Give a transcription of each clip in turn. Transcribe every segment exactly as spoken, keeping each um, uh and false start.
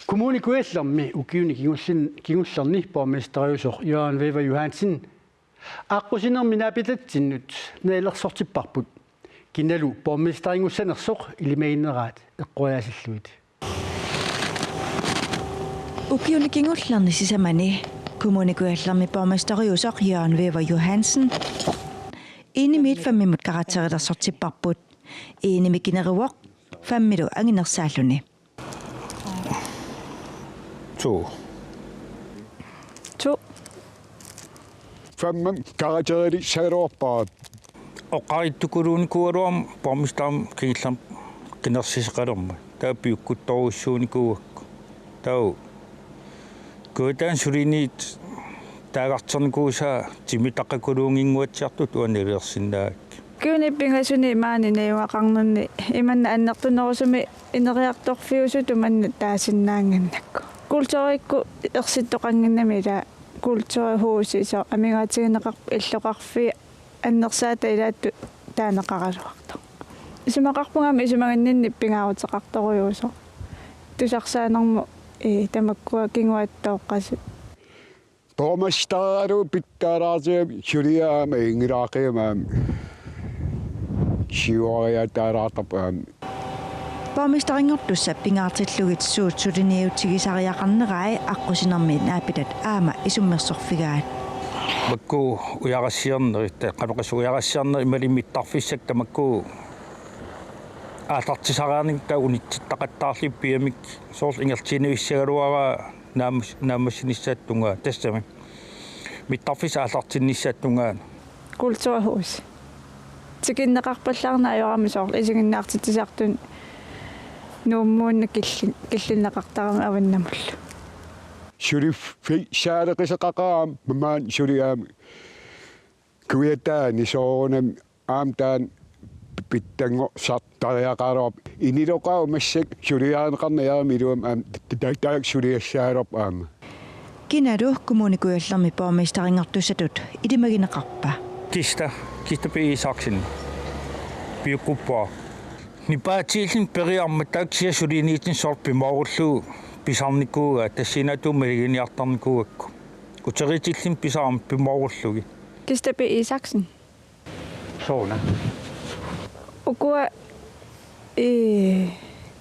Kommune Kujallermi ukiuni kingullerni, kingullerni borgmesteriusoq Jørgen Wæver Johansen aqqusinermi naapitatsinnut nalilersortipparput. Kinalu borgmesterinnguassanersoq ilimagineraat eqquaasillugit. Ukiuni kingullerni sisamani Kommune Kujallermi borgmesteriusoq Jørgen Wæver Johansen enimiit femmimut karakterilersortipparput. Enimi kineruvoq femmilu anginersaalluni. To. To. Femmi karakterilissagaluarpara. Oqaritikuluunikuugaluarama borgmesterip kingullermik qinersisoqalermat. Taava piukkuttorujussuunikuugakku. Taava Kujataani suliniutit taagarternikuusaat timitaqakuluunnginnguatsiartut uanga nalilersinnaagakkit. Ukiuni pingasuni maani najugaqarninni imanna annertunerusumik ineriartorfiusutut manna taasinnaannginnakku. Kulturikkut ersittoqannginnami ilaa kulturhusi soorlu amigaatigineqarpoq illoqarfiit annersaata ilaattut taaneqaraluartoq. Isumaqarpunga aamma isumaginninneq pingaaruteqartorujussuusoq. Tusarsaanermut, ee, tamakkua kinguaattooqqasut. Borgmesteriusoq pitsaalaartigami suliaq aamma inngilaaqqigami aamma siuariaataalaartarpoq aamma. Borgmesterinngortussat pingaartillugit suut suliniutigisariaqarnerai aqqusinermi naapitat aamma isummersorfigaat. Makku ujarassiornerit, qanoq oqassaanga, ujarassiornerit imaluunniit mittarfissat tamakku aallartisariaqarnikkut taava unitsittaqattaarlugit piamik soorlu ingerlaannavissagaluaraa naammas-, naammassinissaata tungaanut tassami. Mittarfissat aallartinnissaata tungaanut. Kulturhus. Tikinneqarpallaarneq ajorami soorlu isiginnaartitsisartut Nuummuuna killi-, killinneqartarami avannamullu. Suliffissaaleqisoqaqaaq aamma maani suliaq aamma Kujataani soorunami aamma taanna pitsanngorsartariaqaraluarpoq. Iniloqaaq massakkut suliarineqarneq ajorami iluamik aamma ta-, ta-, taakku suliassagaluarpoq aamma. Kinalu Kommune Kujallermi borgmesterinngortussatut ilimagineqarpa? Kista, Kista P. Isaksen. Piukkuppara. Nipaatiilluni periarmat taakku kisianni suliniutinni soorlu pimoorullugu pisarnikuugaat, tassanngaanniit maluginiartarnikuugakku. Uteriitilluni pisarama pimoorullugit. Kista P. Isaksen. Sooruna. Ukua, ee,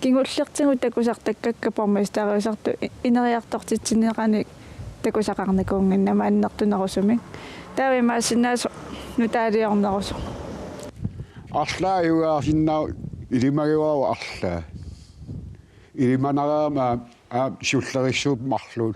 kingullertigut takusartakkakka borgmesteriusartut i-, ineriartortitsinneqarnikuunnginnama annertunerusumik. Taava imaassinnaasoq nutaaliornerusoq. Arlaat ajugaarsinnaavoq, ilimagivara arlaat. Ilimanarama aamma sullerissuup marluul.